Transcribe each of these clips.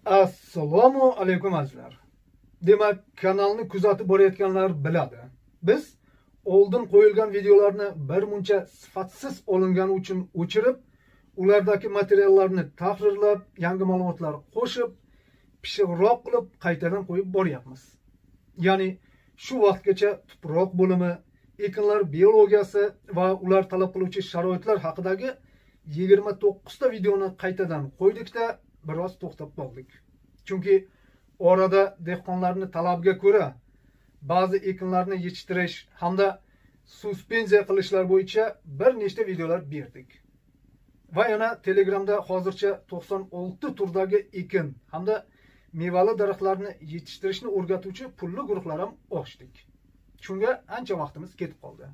Assalomu alaykum azizlar. Demak, kanalni kuzatib borayotganlar biladi. Biz oldin qo'yilgan videolarni bir muncha sifatsiz olingani uchun o'chirib, ulardagi materiallarni tahrirlab, yangi ma'lumotlar qo'shib, pishiqroq qilib qaytadan qo'yib boryapmiz. Ya'ni shu vaqtgacha tuproq bo'limi, ekinlar biologiyasi va ular talab qiluvchi sharoitlar haqidagi 29 ta videoni qaytadan qo'ydikda biroz to'xtab qoldik. Chunki orada dehqonlarning talabiga ko'ra ba'zi ekinlarni yetishtirish hamda suspenziya qilishlar bo'yicha bir nechta videolar berdik. Va yana Telegramda hozircha 96 turdagi ekin hamda mevali daraxtlarni yetishtirishni o'rgatuvchi pulli guruhlar ham ochdik. Shunga ancha vaqtimiz ketib qoldi.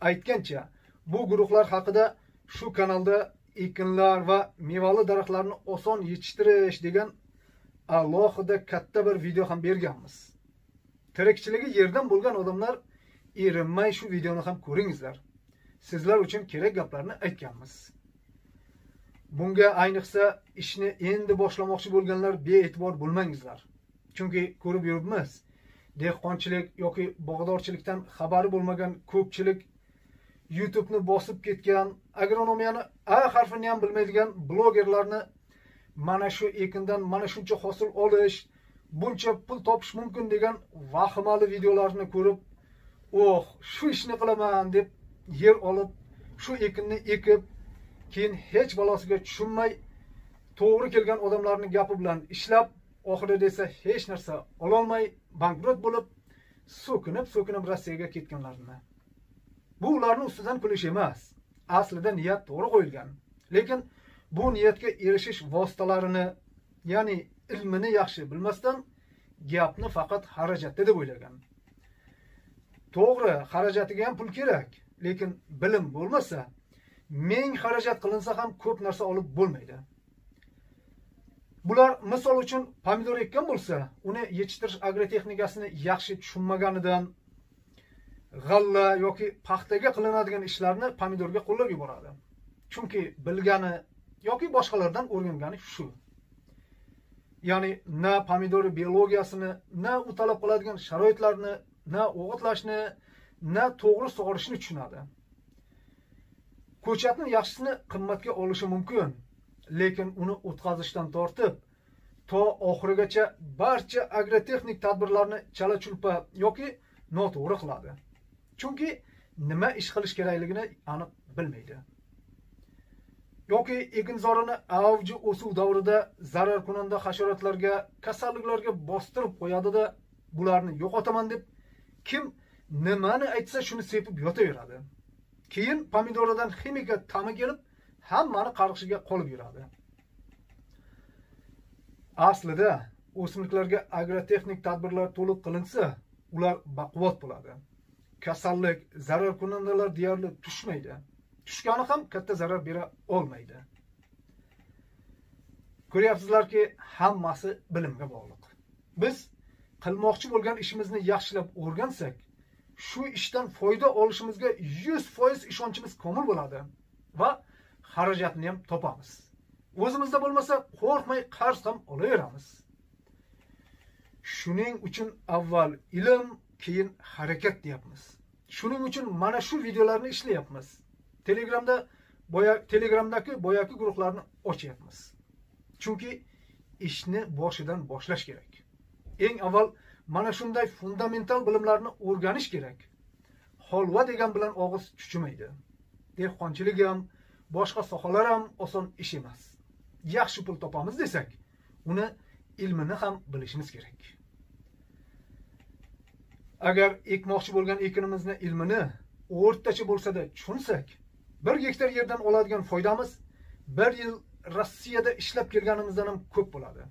Aytgancha, bu guruhlar haqida shu kanalda ekinlar va mevali daraxtlarni oson yetishtirish degan alohida katta bir video ham berganmiz. Tirikchiligi yerdan bo'lgan odamlar erinmay shu videoni ham ko'ringizlar. Sizlar uchun kerak gaplarni aytganmiz. Bunga ayniqsa ishni endi boshlamoqchi bo'lganlar bee'tibor bo'lmangizlar. Chunki ko'rib yuribmiz, dehqonchilik yoki bog'dorchilikdan xabari bo'lmagan ko'pchilik YouTube'ni bosib ketgan, agronomiyani A harfini ham bilmaydigan blogerlarni mana shu ekindan mana shuncha hosil olish, buncha pul topish mumkin degan vahimali videolarni ko'rib, "Oh, shu ishni qilaman" deb yer olib, shu ekinni ekib, keyin hech balosiga tushunmay, to'g'ri kelgan odamlarning gapi bilan ishlab, oxirida esa hech narsa ololmay bankrot bo'lib, so'kinib Rossiyaga ketganlarni. Bu ularning ustidan kulish emas. Aslida niyat to'g'ri qo'yilgan. Lekin bu niyatga erishish vositalarini, ya'ni ilmini yaxshi bilmasdan gapni faqat xarajatda deb o'ylagan. To'g'ri, xarajatiga ham pul kerak, lekin bilim bo'lmasa, ming xarajat qilinsa ham ko'p narsa olib bo'lmaydi. Bular misol uchun pomidor ekkan bo'lsa, uni yetishtirish agrotexnikasini yaxshi tushunmaganidan g'alla yoki paxtaga qilinadigan ishlarni pomidorga qo'llab yuboradi. Chunki bilgani yoki boshqalardan o'rgangani shu. Ya'ni na pomidor biologiyasini, na u talab qiladigan sharoitlarni, na o'g'itlashni, na to'g'ri sug'orishni tushunadi. Ko'chatni yaxshisini qimmatga olishi mumkin, lekin uni o'tkazishdan tortib to oxirigacha barcha agrotexnik tadbirlarni chala-chulpa yoki noto'g'ri qiladi. Chunki nima ish qilish kerakligini aniq bilmaydi. Yoki ekinzorini avji o'suv davrida zararkunanda hasharotlarga, kasalliklarga bostirib qo'yadi-da, bularni yo'qotaman deb kim nimani aytsa shuni sepib yotaveradi. Keyin pomidoridan ximika ta'mi kelib, hammani qarg'ishiga qolib yuradi. Aslida o'simliklarga agrotexnik tadbirlar to'liq qilinsa, ular baquvvat bo'ladi. Kasallik, zararkunandalar deyarli tushmaydi. Tushgani ham katta zarar bera olmaydi. Ko'ryapsizlarki, hammasi bilimga bog'liq. Biz qilmoqchi bo'lgan ishimizni yaxshilab o'rgansak, shu ishdan foyda olishimizga 100% ishonchimiz komil bo'ladi va xarajatni ham topamiz. O'zimizda bo'lmasa, qo'rqmay qarz ham olaveramiz. Shuning uchun avval ilm, keyin harakat deyapmiz. Shuning uchun mana shu videolarni ishlayapmiz. Telegramdagi boyagi guruhlarni ochyapmiz. Chunki ishni boshidan boshlash kerak. Eng avval mana shunday fundamental bilimlarni o'rganish kerak. Holva degan bilan og'iz chuchimaydi. Dehqonchilik ham, boshqa sohalar ham oson ish emas. Yaxshi pul topamiz desak, uni ilmini ham bilishimiz kerak. Agar ekmoqchi bo'lgan ekinimizni ilmini o'rtacha bo'lsa-da tushunsak, 1 gektar yerdan oladigan foydamiz 1 yil Rossiyada ishlab kelganimizdan ham ko'p bo'ladi.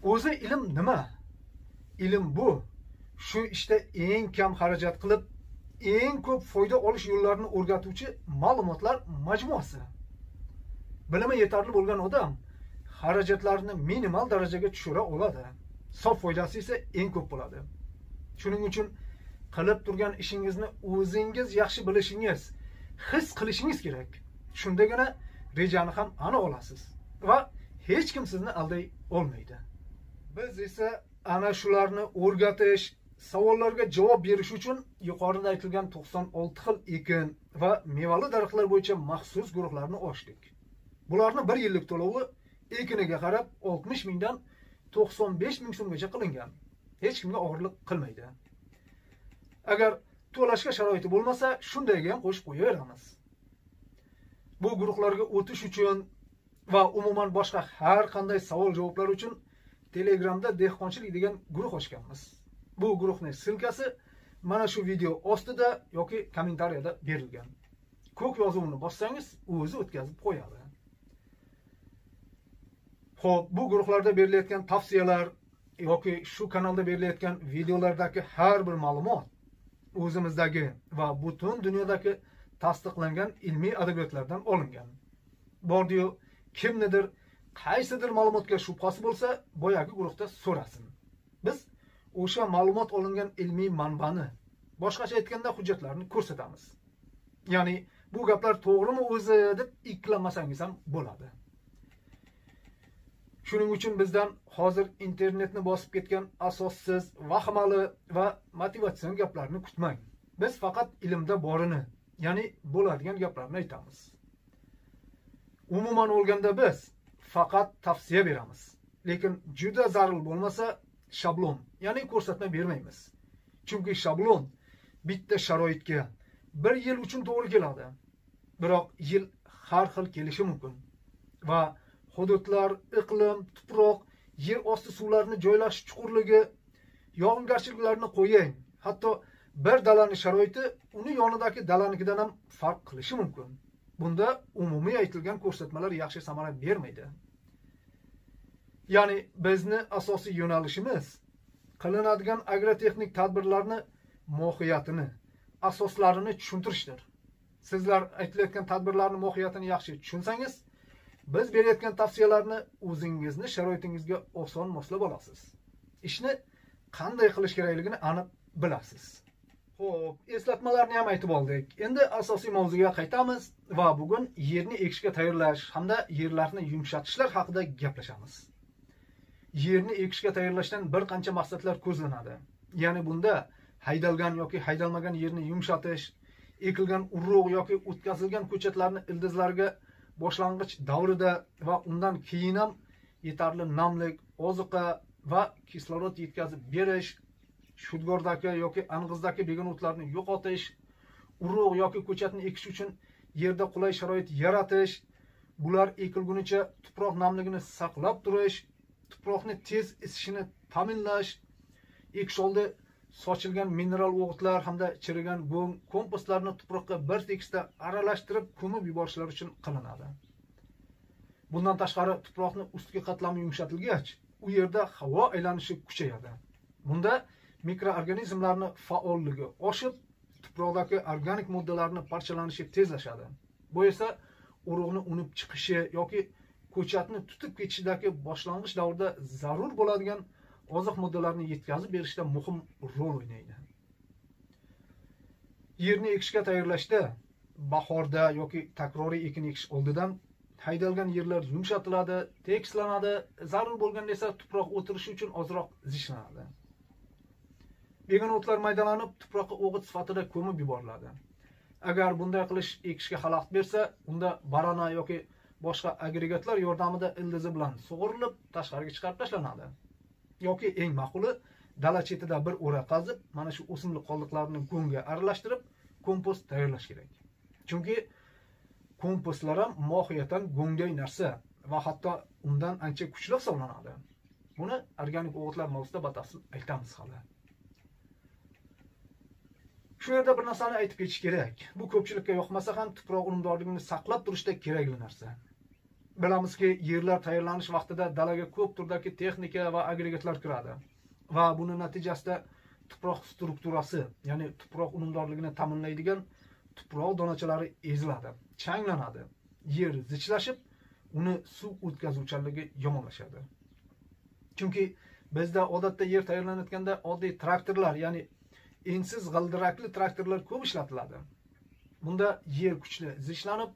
O'zi ilm nima? Ilm bu shu ishda eng kam xarajat qilib, eng ko'p foyda olish yo'llarini o'rgatuvchi ma'lumotlar majmuasi. Bilimi yetarli bo'lgan odam xarajatlarni minimal darajaga tushira oladi. Sof foydasi esa eng ko'p bo'ladi. Shuning uchun qilib turgan ishingizni o'zingiz yaxshi bilishingiz, his qilishingiz kerak. Shundagina rejani ham aniq olasiz va Hech kim sizni alday olmaydi. Biz esa ana shularni o'rgatish, savollarga javob berish uchun yuqorida aytilgan 96 xil ekin va mevali daraxtlar bo'yicha maxsus guruhlarni ochdik. Bularni 1 yillik to'lovi ekiniga qarab 60 mingdan 95 ming so'mgacha qilingan. Hech kimga og'irlik qilmaydi. Agar to'lashga sharoiti bo'lmasa, shundayga ham qo'shib qo'yaveramiz. Bu guruhlarga o'tish uchun va umuman boshqa har qanday savol-javoblar uchun Telegramda Dehqonchilik degan guruh ochganmiz. Bu guruhning ссылкасы mana shu video ostida yoki kommentariyada berilgan. Ko'k yozuvini bossangiz, o'zi o'tkazib qo'yadi. Xo'p, bu guruhlarda berilayotgan tavsiyalar yoki shu kanalda berilayotgan videolardagi har bir ma'lumot o'zimizdagi va butun dunyodagi tasdiqlangan ilmiy adabiyotlardan olingan. Bordiyu kimnidir qaysidir ma'lumotga shubhasi bo'lsa, boyagi guruhda so'rasin. Biz o'sha ma'lumot olingan ilmiy manbani, boshqacha aytganda hujjatlarni ko'rsatamiz. Ya'ni bu gaplar to'g'rimi o'zi deb ikkilanmasangiz ham bo'ladi. Shuning uchun bizdan hozir internetni bosib ketgan asossiz, vahimali va motivatsion gaplarni kutmang. Biz faqat ilmda borini, ya'ni bo'ladigan gaplarni aytamiz. Umuman olganda biz faqat tavsiya beramiz. Lekin juda zarur bo'lmasa shablon, ya'ni ko'rsatma bermaymiz. Chunki shablon bitta sharoitga bir yil uchun to'g'ri keladi. Biroq yil har xil kelishi mumkin va hududlar, iqlim, tuproq, yer osti suvlarini joylashish chuqurligi, yog'ingarchiliklarni qo'ying. Hatto bir dalani sharoiti uni yonidagi dalanikidan ham farq qilishi mumkin. Bunda umumiy aytilgan ko'rsatmalar yaxshi samara bermaydi. Ya'ni bizni asosiy yo'nalishimiz qilinadigan agrotexnik tadbirlarni mohiyatini, asoslarini tushuntirishdir. Sizlar aytilayotgan tadbirlarni mohiyatini yaxshi tushunsangiz, biz berayotgan tavsiyalarni o'zingizni sharoitingizga oson moslab olasiz. Ishni qanday qilish kerakligini aniq bilasiz. Xo'p, eslatmalarni ham aytib oldik. Endi asosiy mavzuga qaytamiz va bugun yerni ekishga tayyorlash hamda yerlarni yumshatishlar haqida gaplashamiz. Yerni ekishga tayyorlashdan bir qancha maqsadlar ko'zlanadi. Ya'ni bunda haydalgan yoki haydalmagan yerni yumshatish, ekilgan urug' yoki o'tkazilgan ko'chatlarni ildizlarga boshlang'ich davrida va undan keyin ham yetarli namlik, oziqa va kislorod yetkazib berish, shudgordagi yoki ang'izdagi begona o'tlarni yo'qotish, urug' yoki ko'chatni ekish uchun yerda qulay sharoit yaratish, bular ekilgunicha tuproq namligini saqlab turish, tuproqni tez isishini ta'minlash, ekish oldi sochilgan mineral o'g'itlar hamda chirigan go'ng kompostlarni tuproqqa bir tekisda aralashtirib ko'mib yuborishlar uchun qilinadi. Bundan tashqari tuproqni ustki qatlami yumshatilgach, u yerda havo aylanishi kuchayadi. Bunda mikroorganizmlarning faolligi oshib, tuproqdagi organik moddalarning parchalanishi tezlashadi. Bu esa urug'ni unib chiqishi yoki ko'chatni tutib ketishidagi boshlang'ich davrda zarur bo'ladigan oziq moddalarni yetkazib berishda muhim rol o'ynaydi. Yerni ekishga tayyorlashda bahorda yoki takroriy ekin ekish oldidan haydalgan yerlar yumshatiladi, tekislanadi, zarur bo'lganda esa tuproq o'tirishi uchun ozroq zichlanadi. Begona o'tlar maydalanib, tuproqqa o'g'it sifatida ko'mib yuboriladi. Agar bunday qilish ekishga xalaqit bersa, unda barana yoki boshqa agregatlar yordamida ildizi bilan sug'urilib, tashqariga chiqarib tashlanadi. Yoki eng ma'quli, dala chetida bir o'ra qazib, mana shu o'simlik qoldiqlarini go'ngga aralashtirib, kompost tayyorlash kerak. Chunki kompostlar ham mohiyatan go'ngday narsa va hatto undan ancha kuchli hisoblanadi. Buni organik o'g'itlar mavzusida batafsil aytamiz hali. Shu yerda bir narsani aytib ketish kerak. Bu ko'pchilikka yoqmasa ham tuproq unumdorligini saqlab turishda kerakli narsa. Bilamizki, yerlar tayyorlanish vaqtida dalaga ko'p turdagi texnika va agregatlar kiradi va buni natijasida tuproq strukturasi, ya'ni tuproq unumdorligini ta'minlaydigan tuproq donachalari eziladi, changlanadi, yer zichlashib, uni suv o'tkazuvchanligi yomonlashadi. Chunki bizda odatda yer tayyorlanayotganda oddiy traktorlar, ya'ni ensiz g'ildirakli traktorlar ko'p ishlatiladi. Bunda yer kuchli zichlanib,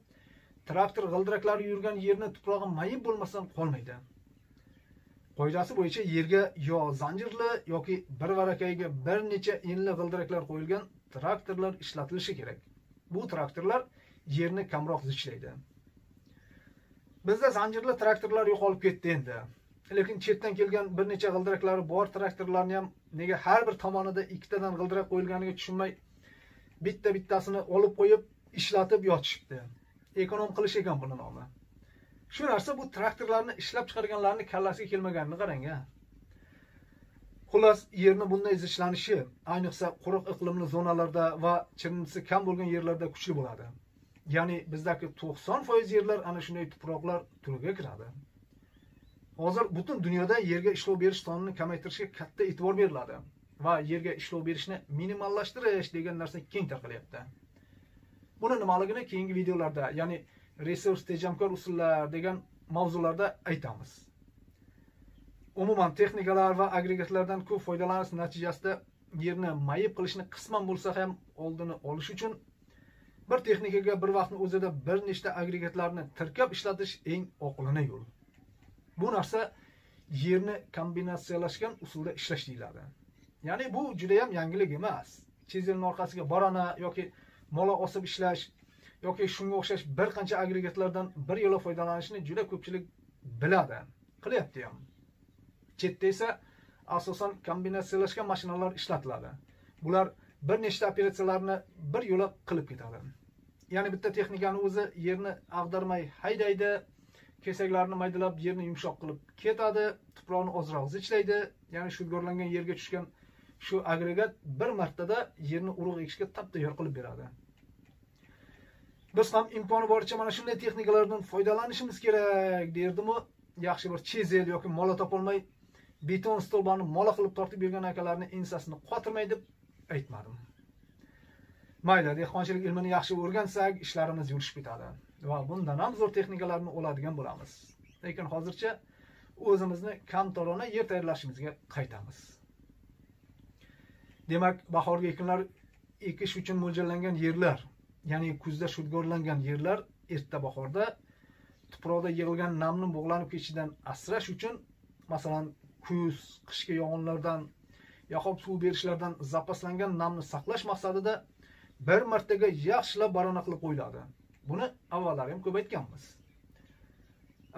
traktor g'ildiraklari yurgan yerni tuprog'i mayib bo'lmasdan qolmaydi. Qoidasi bo'yicha yerga yo zanjirli yoki bir varakayiga bir necha enli g'ildiraklar qo'yilgan traktorlar ishlatilishi kerak. Bu traktorlar yerni kamroq zichlaydi. Bizda zanjirli traktorlar yo'qolib ketdi endi. Lekin chetdan kelgan bir necha g'ildiraklari bor traktorlarni ham nega har bir tomonida ikkitadan g'ildirak qo'yilganiga tushunmay bitta-bittasini olib qo'yib ishlatib yotishibdi. Ekonom qilish ekan buni nomi. Shu narsa bu traktorlarni ishlab chiqarganlarning kallasiga kelmaganini qarang-a. Xullas, yerni bunday zichlanishi ayniqsa quruq iqlimli zonalarda va chirindisi kam bo'lgan yerlarda kuchli bo'ladi. Ya'ni bizdagi 90% yerlar ana shunday tuproqlar turiga kiradi. Hozir butun dunyoda yerga ishlov berish sonini kamaytirishga katta e'tibor beriladi va yerga ishlov berishni minimallashtirish degan narsa keng tarqalyapti. Buni nimaligini keyingi videolarda, ya'ni resurs tejamkor usullar degan mavzularda aytamiz. Umuman texnikalar va agregatlardan ko'p foydalanish natijasida yerni mayib qilishni qisman bo'lsa ham oldini olish uchun bir texnikaga bir vaqtning o'zida bir nechta agregatlarni tirkab ishlatish eng oqilona yo'l. Bu narsa yerni kombinatsiyalashgan usulda ishlash deyiladi. Ya'ni bu juda ham yangilik emas. Chizelning orqasiga barana yoki mola osib ishlash yoki shunga o'xshash bir qancha agregatlardan bir yo'la foydalanishni juda ko'pchilik biladi, qilyapti ham. Chetda esa asosan kombinatsiyalashgan mashinalar ishlatiladi. Bular bir nechta operatsiyalarni bir yo'la qilib ketadi. Ya'ni bitta texnikani o'zi yerni ag'darmay haydaydi, kesaklarni maydalab yerni yumshoq qilib ketadi, tuproqni ozroq zichlaydi. Ya'ni shudgorlangan yerga tushgan shu agregat bir martada yerni urug' ekishga tap-tayyor qilib beradi. Biz ham imkoni boricha mana shunday texnikalardan foydalanishimiz kerak derdimu, yaxshi bir chizel yoki mola topolmay beton stolbani mola qilib tortib bergan akalarni ensasini qotirmay deb aytmadim. Mayli, dehqonchilik ilmini yaxshi o'rgansak, ishlarimiz yurishib ketadi va bundan ham zo'r texnikalarni oladigan bo'lamiz. Lekin hozircha o'zimizni kamtarona yer tayyorlashimizga qaytamiz. Demak, bahorgi ekinlar ekish uchun mo'ljallangan yerlar, ya'ni kuzda shudgorlangan yerlar erta bahorda tuproqda yig'ilgan namni bug'lanib ketishidan asrash uchun, masalan, kuz, qishki yog'inlardan yoxud suv berishlardan zapaslangan namni saqlash maqsadida bir martaga yaxshilab barona qilib qo'yiladi. Buni avvallari ham ko'p aytganmiz.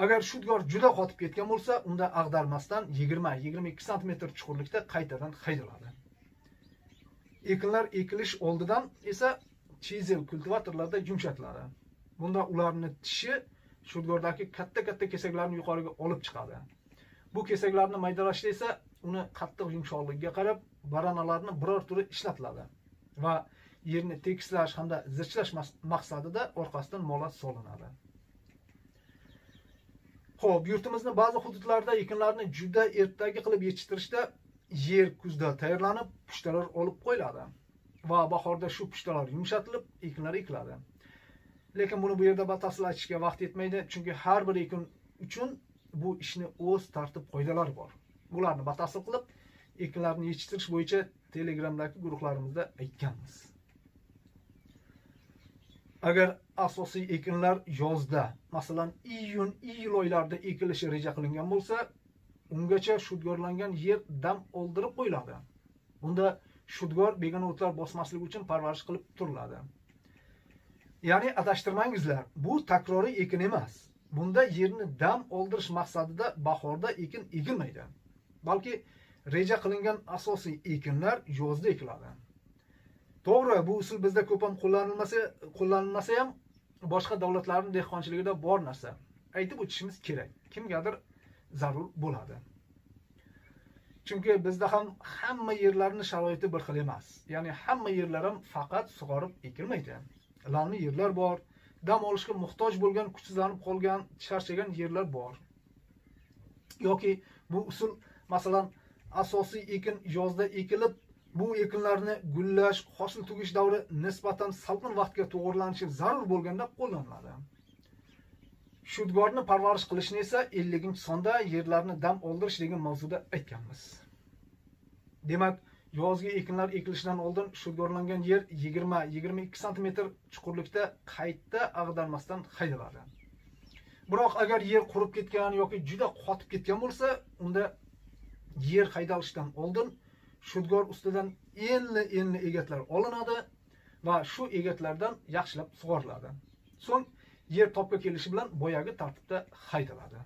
Agar shudgor juda qotib ketgan bo'lsa, unda ag'darmasdan 20-22 sm chuqurlikda qaytadan haydaladi. Ekinlar ekilish oldidan esa chizel kultivatorlarda yumshatiladi. Bunda ularni tishi shudgordagi katta-katta kesaklarni yuqoriga olib chiqadi. Bu kesaklarni maydalashda esa uni qattiq yumshoqligiga qarab baranalarni biror turi ishlatiladi va yerni tekislash hamda zichlash maqsadida orqasidan mola solinadi. Xo'p, yurtimizning ba'zi hududlarida ekinlarni juda ertagi qilib yetishtirishda yer kuzda tayyorlanib, pushtalar olib qo'yiladi va bahorda shu pushtalar yumshatilib, ekinlar ekiladi. Lekin buni bu yerda batafsil aytishga vaqt yetmaydi, chunki har bir ekin uchun bu ishni o'z tartib qoidalari bor. Bularni batafsil qilib, ekinlarni yetishtirish bo'yicha Telegramdagi guruhlarimizda aytganmiz. Agar asosiy ekinlar yozda, masalan, iyun, iyul oylarida ekilishi reja qilingan bo'lsa, ungacha shudgorlangan yer dam oldirib qo'yiladi. Bunda shudgor begona o'tlar bosmasligi uchun parvarish qilib turiladi. Ya'ni adashtirmangizlar, bu takroriy ekin emas. Bunda yerni dam oldirish maqsadida bahorda ekin egilmaydi, balki reja qilingan asosiy ekinlar yozda ekiladi. To'g'ri, bu usul bizda ko'p ham qo'llanilmasa ham boshqa davlatlarning dehqonchiligida bor narsa. Aytib o'tishimiz kerak. Kimgadir zarur bo'ladi. Chunki bizda ham hamma yerlarning sharoiti bir xil emas. Ya'ni hamma yerlar ham faqat sug'orib ekilmaydi. Lamli yerlar bor, dam olishga muhtoj bo'lgan, kuchsizlanib qolgan, charchagan yerlar bor. Yoki bu usul, masalan, asosiy ekin yozda ekilib, bu ekinlarni gullash, hosil tugish davri nisbatan salqin vaqtga to'g'rilanishi zarur bo'lganda qo'llaniladi. Shudgorni parvarish qilishni esa 50-sonda yerlarni dam oldirish degan mavzuda aytganmiz. Demak, Yozgi ekinlar ekilishidan oldin shudgorlangan yer 20-22 sm chuqurlikda qayta ag'darmasdan haydaladi. Biroq agar yer qurib ketgan yoki juda qotib ketgan bo'lsa, unda yer haydalishidan oldin shudgor ustidan enli-enli egatlar olinadi va shu egatlardan yaxshilab sug'oriladi. So'ng yer topga kelishi bilan boyagi tartibda haydaladi.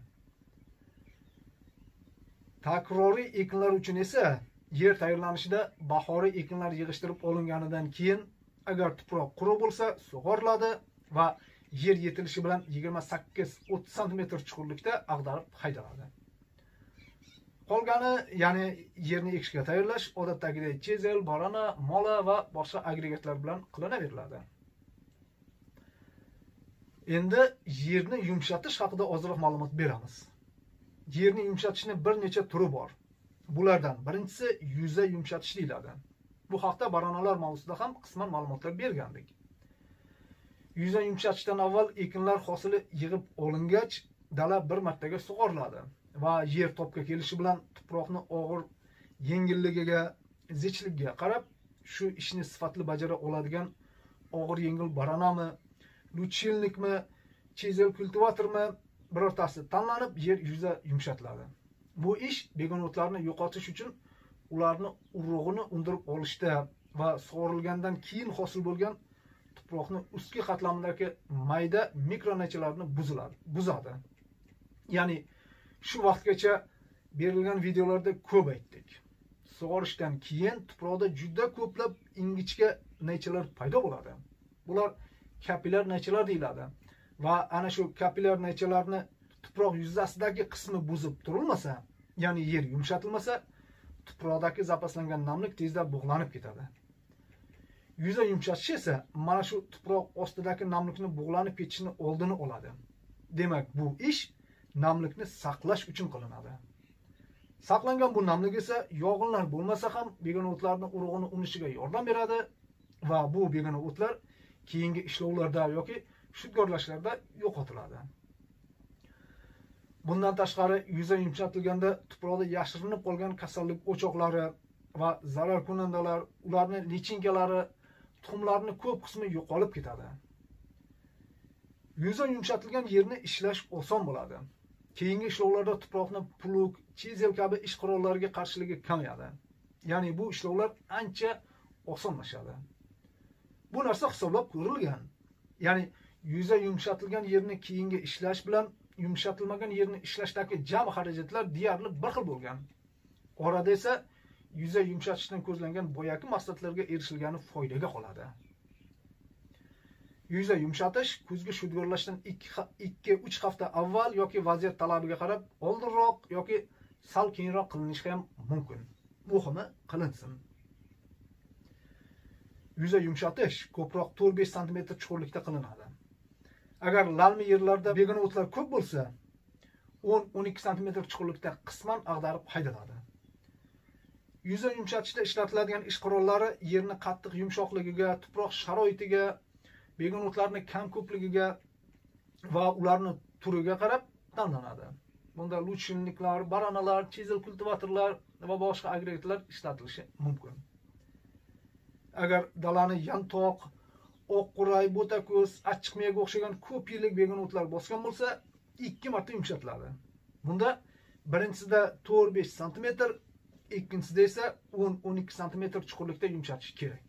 Takroriy ekinlar uchun esa yer tayyorlanishida bahoriy ekinlar yig'ishtirib olinganidan keyin agar tuproq quruq bo'lsa sug'oriladi va yer yetilishi bilan 28-30 sm chuqurlikda ag'darib haydaladi. Qolgani, ya'ni yerni ekishga tayyorlash odatdagidek chizel, barana, mola va boshqa agregatlar bilan qilinaveriladi. Endi yerni yumshatish haqida ozroq ma'lumot beramiz. Yerni yumshatishning bir necha turi bor. Bulardan birinchisi yuza yumshatish deyiladi. Bu haqda baranalar mavzusida ham qisman ma'lumotlar bergandik. Yuza yumshatishdan avval ekinlar hosili yig'ib olingach, dala bir martaga sug'oriladi va yer topga kelishi bilan tuproqni og'ir yengilligiga, zichligiga qarab shu ishni sifatli bajara oladigan og'ir yengil baranami, luchilnikmi, chizel kultivatormi birortasi tanlanib yer yuza yumshatiladi. Bu ish begona o'tlarni yo'qotish uchun ularni urug'ini undirib olishda va sug'orilgandan keyin hosil bo'lgan tuproqni ustki qatlamidagi mayda mikronaychalarni buzadi. Ya'ni shu vaqtgacha berilgan videolarda ko'p aytdik. Sug'orishdan keyin tuproqda juda ko'plab ingichka naychalar paydo bo'ladi. Bular kapillar naychalar deyiladi va ana shu kapillar naychalarni tuproq yuzasidagi qismi buzib turilmasa, ya'ni yer yumshatilmasa, tuproqdagi zapaslangan namlik tezda bug'lanib ketadi. Yuza yumshatish esa mana shu tuproq ostidagi namlikni bug'lanib ketishini oldini oladi. Demak, bu ish namlikni saqlash uchun qilinadi. Saqlangan bu namlik esa yog'inlar bo'lmasa ham begona o'tlarni urug'ini unishiga yordam beradi va bu begona o'tlar keyingi ishlovlarda yoki shudgorlashlarda yo'qotiladi. Bundan tashqari yuza yumshatilganda tuproqda yashirinib qolgan kasallik o'choqlari va zararkunandalar, ularning lichinkalari, tuxumlarning ko'p qismi yo'qolib ketadi. Yuza yumshatilgan yerni ishlash oson bo'ladi. Keyingi ishlovlarda tuproqni plug, chizel kabi ish qurollariga qarshiligi kamayadi. Ya'ni bu ishlovlar ancha osonlashadi. Bu narsa hisoblab ko'rilgan. Ya'ni yuza yumshatilgan yerni keyingi ishlash bilan yumshatilmagan yerni ishlashdagi jami xarajatlar deyarli bir xil bo'lgan. Orada esa yuza yumshatishdan ko'zlangan boyagi maqsadlarga erishilgani foydaga qoladi. Yuza yumshatish kuzgi shudgorlashdan 2-3 hafta avval yoki vaziyat talabiga qarab oldinroq yoki sal keyinroq qilinishi ham mumkin. Muhimi qilinsin. Yuza yumshatish ko'proq 4-5 sm chuqurlikda qilinadi. Agar lalmi yerlarda begona o'tlar ko'p bo'lsa, 10-12 sm chuqurlikda qisman ag'darib haydaladi. Yuza yumshatishda ishlatiladigan ish qurollari yerni qattiq yumshoqligiga, tuproq sharoitiga, begona o'tlarning kam ko'pligiga va ularning turiga qarab tanlanadi. Bunda luchilniklar, baranalar, chizel kultivatorlar va boshqa agregatlar ishlatilishi mumkin. Agar dalani yantoq, oqquray, bo'tako'z, achchiq miyaga o'xshagan ko'p yillik begona o'tlar bosgan bo'lsa, 2 marta yumshatiladi. Bunda birinchisida 4-5 sm, ikkinchisida esa 10-12 sm chuqurlikda yumshatish kerak.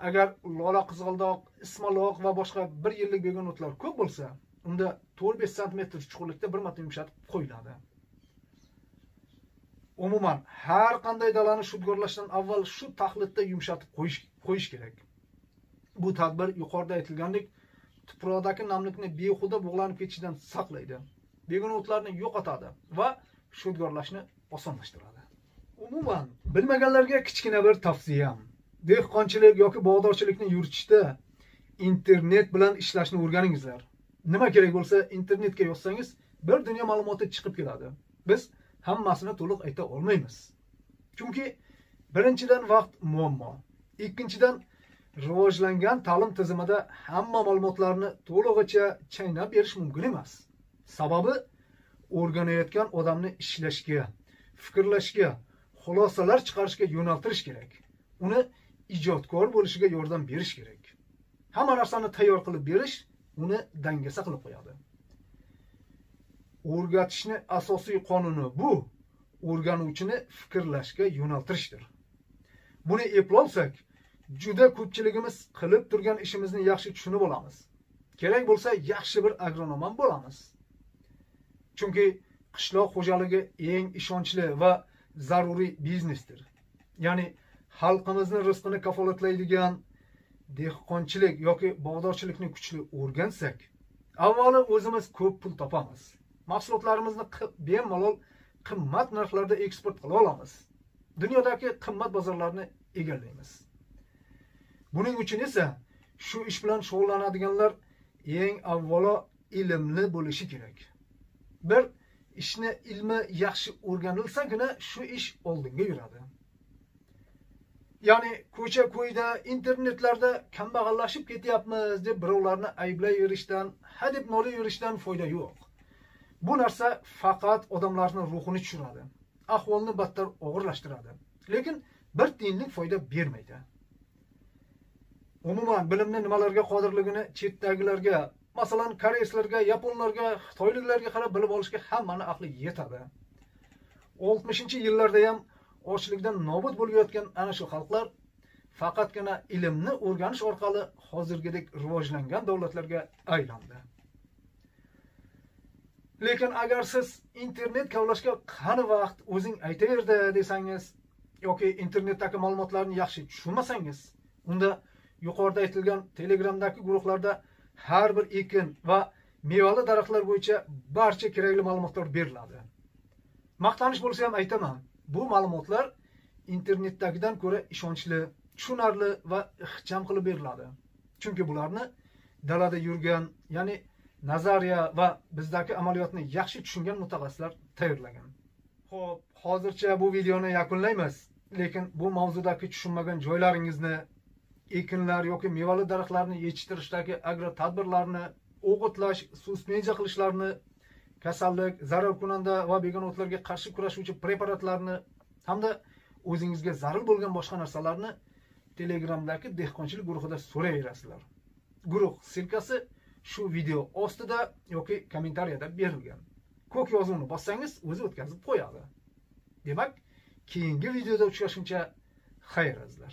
Agar lola qizg'aldoq, ismaloq va boshqa bir yillik begona o'tlar ko'p bo'lsa, unda 4-5 sm chuqurlikda bir marta yumshatib qo'yiladi. Umuman, har qanday dalani shudgorlashdan avval shu taxlitda yumshatib qo'yish kerak. Bu tadbir yuqorida aytilgandek tuproqdagi namlikni behuda bug'lanib ketishidan saqlaydi, begona o'tlarni yo'qotadi va shudgorlashni osonlashtiradi. Umuman, bilmaganlarga kichkina bir tavsiyam. Dehqonchilik yoki bog'dorchilikni yuritishda internet bilan ishlashni o'rganingizlar. Nima kerak bo'lsa internetga yozsangiz bir dunyo ma'lumoti chiqib keladi. Biz hammasini to'liq ayta olmaymiz. Chunki birinchidan vaqt muammo, ikkinchidan rivojlangan ta'lim tizimida hamma ma'lumotlarni to'lig'icha chaynab berish mumkin emas. Sababi o'rganayotgan odamni ishlashga, fikrlashga, xulosalar chiqarishga yo'naltirish kerak. Uni ijodkor bo'lishiga yordam berish kerak. Hamma narsani tayyor qilib berish uni dangasa qilib qo'yadi. O'rgatishni asosiy qonuni bu o'rganuvchini fikrlashga yo'naltirishdir. Buni eplolsak, juda ko'pchiligimiz qilib turgan ishimizni yaxshi tushunib olamiz. Kerak bo'lsa, yaxshi bir agronom ham bo'lamiz. Chunki qishloq xo'jaligi eng ishonchli va zaruriy biznesdir. Ya'ni xalqimizni rizqini kafolatlaydigan dehqonchilik yoki bog'dorchilikni kuchli o'rgansak, avvalo o'zimiz ko'p pul topamiz. Mahsulotlarimizni bemalol qimmat narxlarda eksport qila olamiz. Dunyodagi qimmat bozorlarni egallaymiz. Buning uchun esa shu ish bilan shug'ullanadiganlar eng avvalo ilmli bo'lishi kerak. Bir ishni ilmi yaxshi o'rganilsagina shu ish oldinga yuradi. Ya'ni ko'cha-ko'yda, internetlarda kambag'allashib ketyapmiz deb birovlarni ayblayverishdan, hadeb nolaverishdan foyda yo'q. Bu narsa faqat odamlarning ruhini tushiradi, ahvolni battar og'irlashtiradi. Lekin bir tiyinlik foyda bermaydi. Umuman bilimni nimalarga qodirligini chetdagilarga, masalan, koreyslarga, yaponlarga, xitoyliklarga qarab bilib olishga hammani aqli yetadi. 60-yillarda ham ochlikdan nobud bo'lib yotgan ana shu xalqlar faqatgina ilmni o'rganish orqali hozirgidek rivojlangan davlatlarga aylandi. Lekin agar siz internet kavlashga qani vaqt o'zing aytaverdi desangiz yoki internetdagi ma'lumotlarni yaxshi tushunmasangiz, unda yuqorida aytilgan Telegramdagi guruhlarda har bir ekin va mevali daraxtlar bo'yicha barcha kerakli ma'lumotlar beriladi. Maqtanish bo'lsa ham aytaman, bu ma'lumotlar internetdagidan ko'ra ishonchli, tushunarli va ixcham qilib beriladi. Chunki bularni dalada yurgan, ya'ni nazariya va bizdagi amaliyotni yaxshi tushungan mutaxassislar tayyorlagan. Xo'p, hozircha bu videoni yakunlaymiz, lekin bu mavzudagi tushunmagan joylaringizni, ekinlar yoki mevali daraxtlarni yetishtirishdagi agro tadbirlarni, o'g'itlash, suspenziya qilishlarni, kasallik, zararkunanda va begona o'tlarga qarshi kurashuvchi preparatlarni hamda o'zingizga zarur bo'lgan boshqa narsalarni Telegramdagi dehqonchilik guruhida so'rayverasizlar. Guruh silkasi shu video ostida yoki kommentariyada berilgan. Ko'k yozuvni bossangiz o'zi o'tkazib qo'yadi. Demak, keyingi videoda uchrashguncha xayr azizlar.